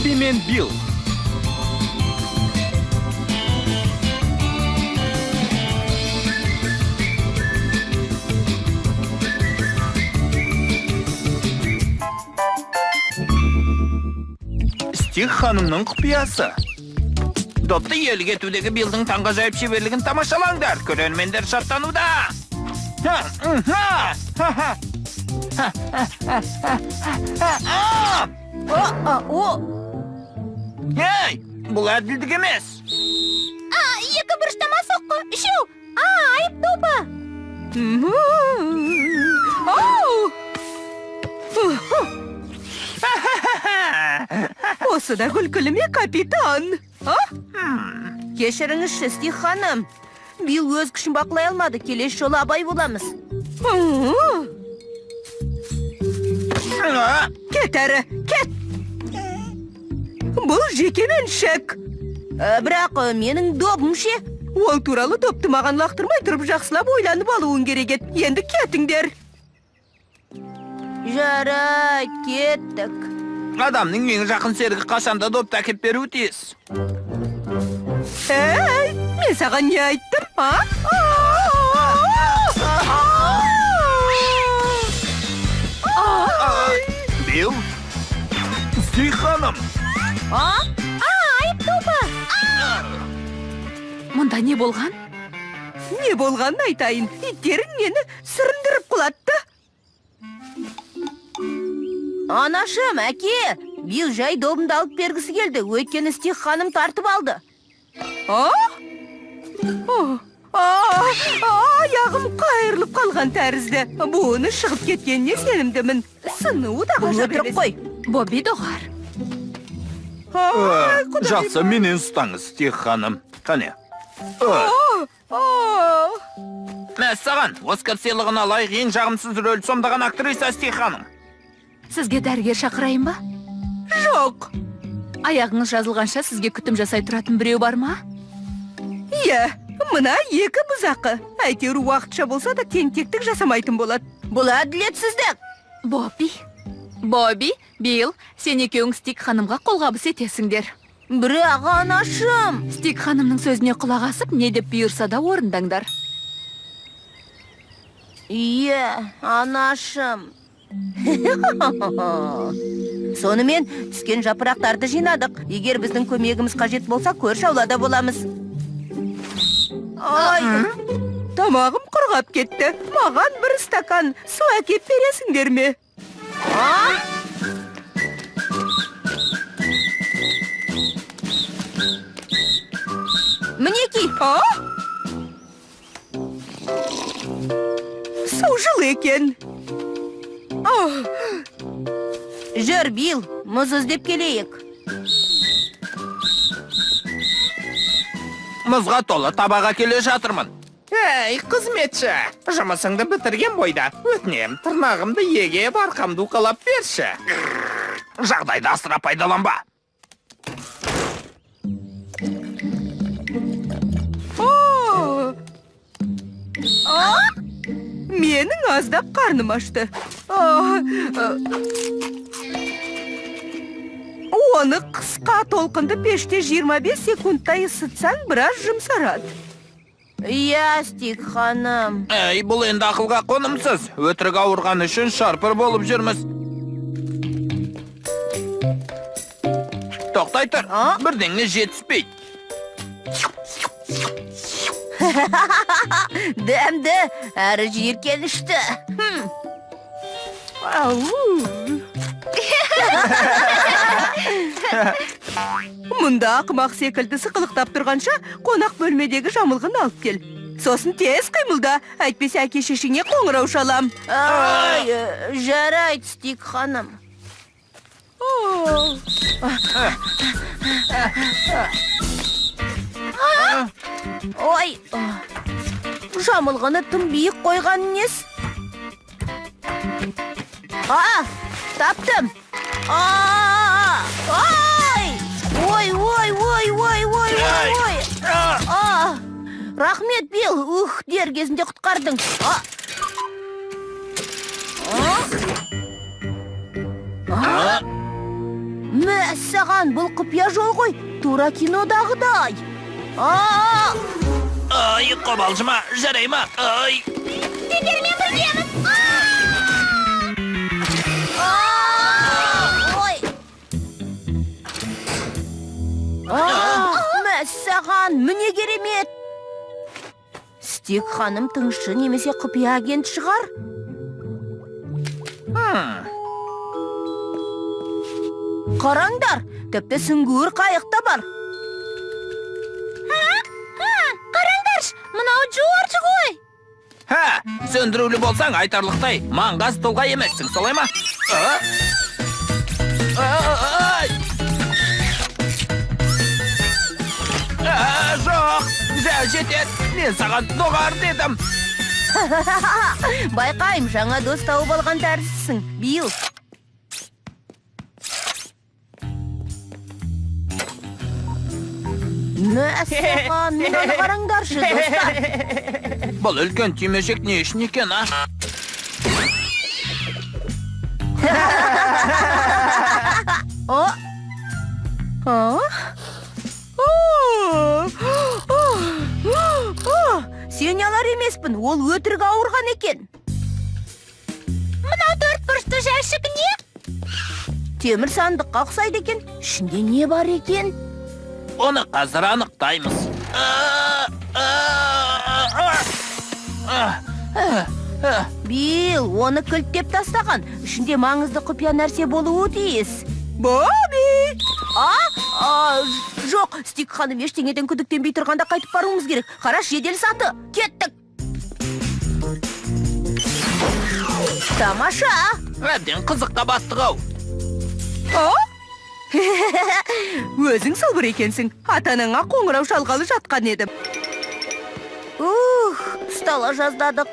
Бобби мен Билл. Стик ханымның құпиясы. Допты иелік етудегі Биллдің таңғажайып шеберлігін тамашалаңдар. Көрермендер шаттануда. Ей, бұл әділдік емес. Екі бұрыштама соққы, үшеу. Айып допы. Осы да күлкілі ме, капитан? Кешіріңізші, Стик ханым. Билл өз күшін бақылай алмады. Келесі жолы абай боламыз. Кет әрі, кет! Бұл жеке меншік. Бірақ менің добым ше. Ол туралы допты маған лақтырмай тұрып жақсылап ойланып алуың керек еді. Енді кетіңдер. Жарайды, кеттік. Адамның ең жақын серігі қашанда допты әкеп беруі тиіс. Ей, мен саған не айттым, а? Билл, Стик ханым. Айып допы. Мұнда не болған? Не болғанын айтайын. Иттерің мені сүріндіріп құлатты. Анашым, әке, Билл жай добымды алып бергісі келді. Өйткені Стик ханым тартып алды. Аяғым қайырылып қалған тәрізді. Буыны шығып кеткеніне сенімдімін. Сынуы да ғажап емес. Қой. Бобби доғар. Жақсы, менен ұстаңыз, Стик ханым. Қане. Мәссаған, Оскар сыйлығына лайық ең жағымсыз рөл сомдаған актриса Стик ханым. Сізге дәрігер шақырайын ба? Жоқ. Аяғыңыз жазылғанша сізге күтім жасай тұратын біреу бар ма? Иә, мына екі бұзақы. Әйтеуір уақытша болса да тентектік жасамайтын болады. Бұл әділетсіздік. Бобби, Билл, сен екеуің Стик ханымға қолғабыс етесіңдер. Бірақ анашым. Стик ханымның сөзіне құлақ асып, не деп бұйырса да орындаңдар. Иә, анашым. Сонымен түскен жапырақтарды жинадық. Егер біздің көмегіміз қажет болса, көрші аулада боламыз. Ай, тамағым құрғап кетті. Маған бір стакан су әкеп бересіңдер ме? Мінекей. Су жылы екен. Жүр, Билл, мұз іздеп келейік. Мұзға толы табаға келе жатырмын. Әй, қызметші, жұмысыңды бітірген бойда өтінем, тырнағымды егеп, арқамды уқалап берші. Жағдайды асыра пайдаланба. Менің аздап қарным ашты. Оны қысқа толқынды пеште 25 секундтай ысытсаң, біраз жұмсарады. Иә, Стик ханым. Әй, бұл енді ақылға қонымсыз. Өтірік ауырған үшін шарпыр болып жүрміз. Тоқтай тұр, бірдеңе жетіспейді. Дәмді, әрі жиіркенішті. Мұнда ақымақ секілді сықылықтап тұрғанша, қонақ бөлмедегі жамылғын алып кел. Сосын тез қимылда, әйтпесе әке шешеңе қоңырау шалам. Ай, жарайды, Стик ханым. Ой, жамылғыны тым биік қойған нес? Таптым. Ай! Ой, ой, ой, ой, ой, ой. Рахмет, Билл. Ух, дер кезінде құтқардың. Мәссаған! Мәссаған, бұл құпия жол ғой. Тура кинодағыдай. Ай, қобалжыма, жарай ма? Ай! Сендермен біргеміз. Ой! Мәссаған, міне керемет! Стик ханым тыңшы немесе құпия агент шығар. Қараңдар, тіпті сүңгуір қайық та бар. Қараңдаршы, мынау Джордж ғой. Ха, сөндірулі болсаң айтарлықтай маңғаз тұлға емессің, солай ма? Жоқ, жетеді, мен саған доғар дедім. Байқайым, жаңа дос тауып алған тәріздісің, Билл. Мәссаған, мынаны қараңдаршы, достар. Бұл үлкен түймешек не үшін екен, а? Сене алар емеспін, ол өтірік ауырған екен. Мынау төрт бұрышты жәшік не? Темір сандыққа ұқсайды екен. Ішінде не бар екен? Оны қазір анықтаймыз. Билл, оны кілттеп тастаған. Ішінде маңызды құпия нәрсе болуы тиіс. Бобби! Жоқ, Стик ханым ештеңеден күдіктенбей тұрғанда қайтып баруымыз керек. Қараш, жедел саты. Кеттік. Тамаша! Әбден қызыққа бастық ау. Өзің сылбыр екенсің. Ата-анаңа қоңырау шалғалы жатқан едім. Ух, ұстала жаздадық.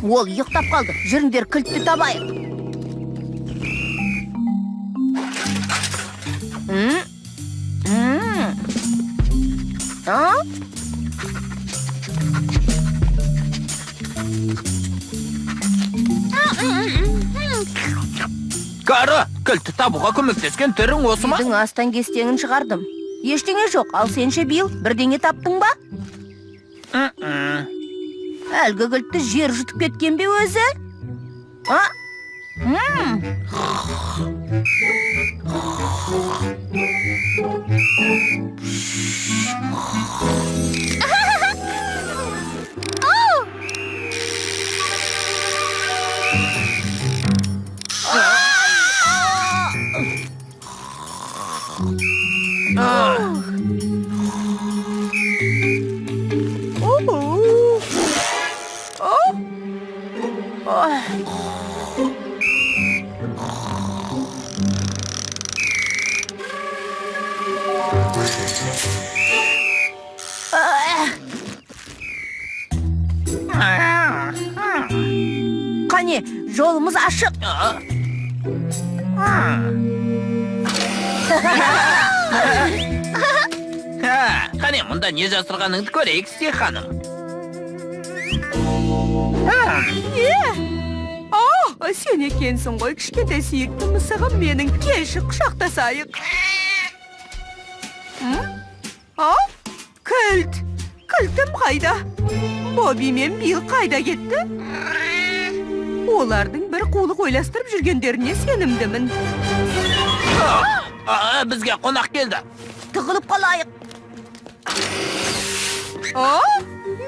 Ол ұйықтап қалды. Жүріңдер, кілтті табайық. А? Кара, кілтті табуға көмектескен түрің осы ма? Үйдің астан кестеңін шығардым. Ештеңе жоқ, ал сен ше, Билл, бірдеңе таптың ба? Әлгі кілтті жер жұтып кеткен бе өзі? А? Қане, жолымыз ашық. Қане, мұнда не жасырғаныңды көрейік, Стик ханым. Не? Сен екенсің ғой, кішкентай сүйікті мысығым менің. Келші, құшақтасайық. Кілт! Кілтім қайда? Бобби мен Билл қайда кетті? Олардың бір қулық ойластырып жүргендеріне сенімдімін. Бізге қонақ келді. Тығылып қалайық.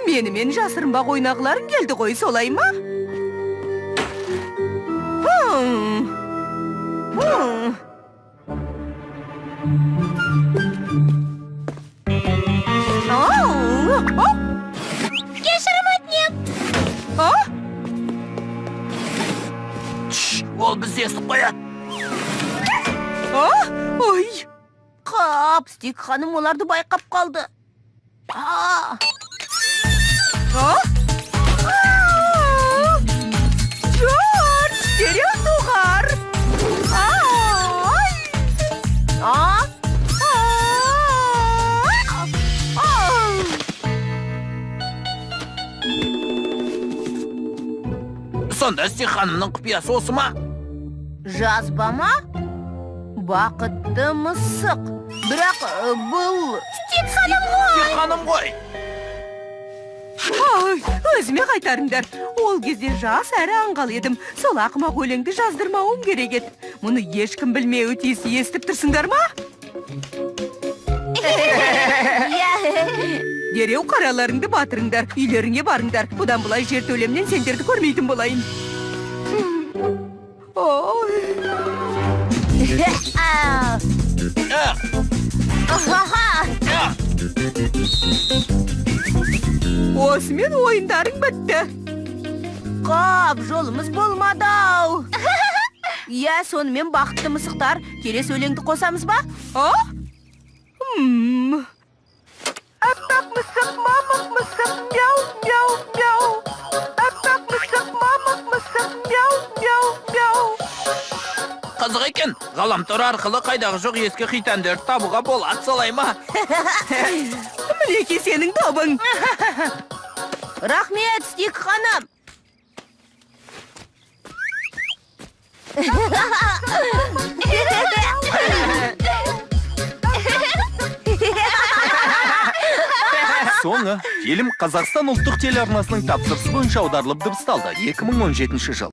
Менімен жасырынбақ ойнағыларың келді ғой, солай ма? Кешірім өтінем. Ол бізді естіп қояды. Ой! Қап, Стик ханым оларды байқап қалды. Джордж, дереу доғар! Ай! Сонда Стик ханымның құпиясы осы ма? Жазба ма? Бақытты мысық. Бірақ бұл... Стик ханым ғой. Стик ханым ғой. Ой, өзіме қайтарыңдар. Ол кезде жас әрі аңғал едім. Сол ақымақ өлеңді жаздырмауым керек еді. Мұны ешкім білмеуі тиіс, естіп тұрсыңдар ма? Дереу қараларыңды батырыңдар, үйлеріңе барыңдар. Бұдан былай жер төлемнен сендерді көрмейтін болайын. Ой. Осымен ойындарың бітті. Қап, жолымыз болмады-ау. Иә, сонымен бақытты мысықтар, келесі өлеңді қосамыз ба? А? Аппақ мысық, мамық мысық, мяу, мяу, мяу. Аппақ мысық, мамық мысық, мяу, мяу, мяу. Қызық екен, ғаламтор арқылы қайдағы жоқ ескі хит әндерді табуға болады, солай ма? Мінекей сенің добың. Рахмет, Стик ханым. Соңы фильм Қазақстан ұлттық телеарнасының тапсырысы бойынша аударылып дыбысталды 2017 жыл.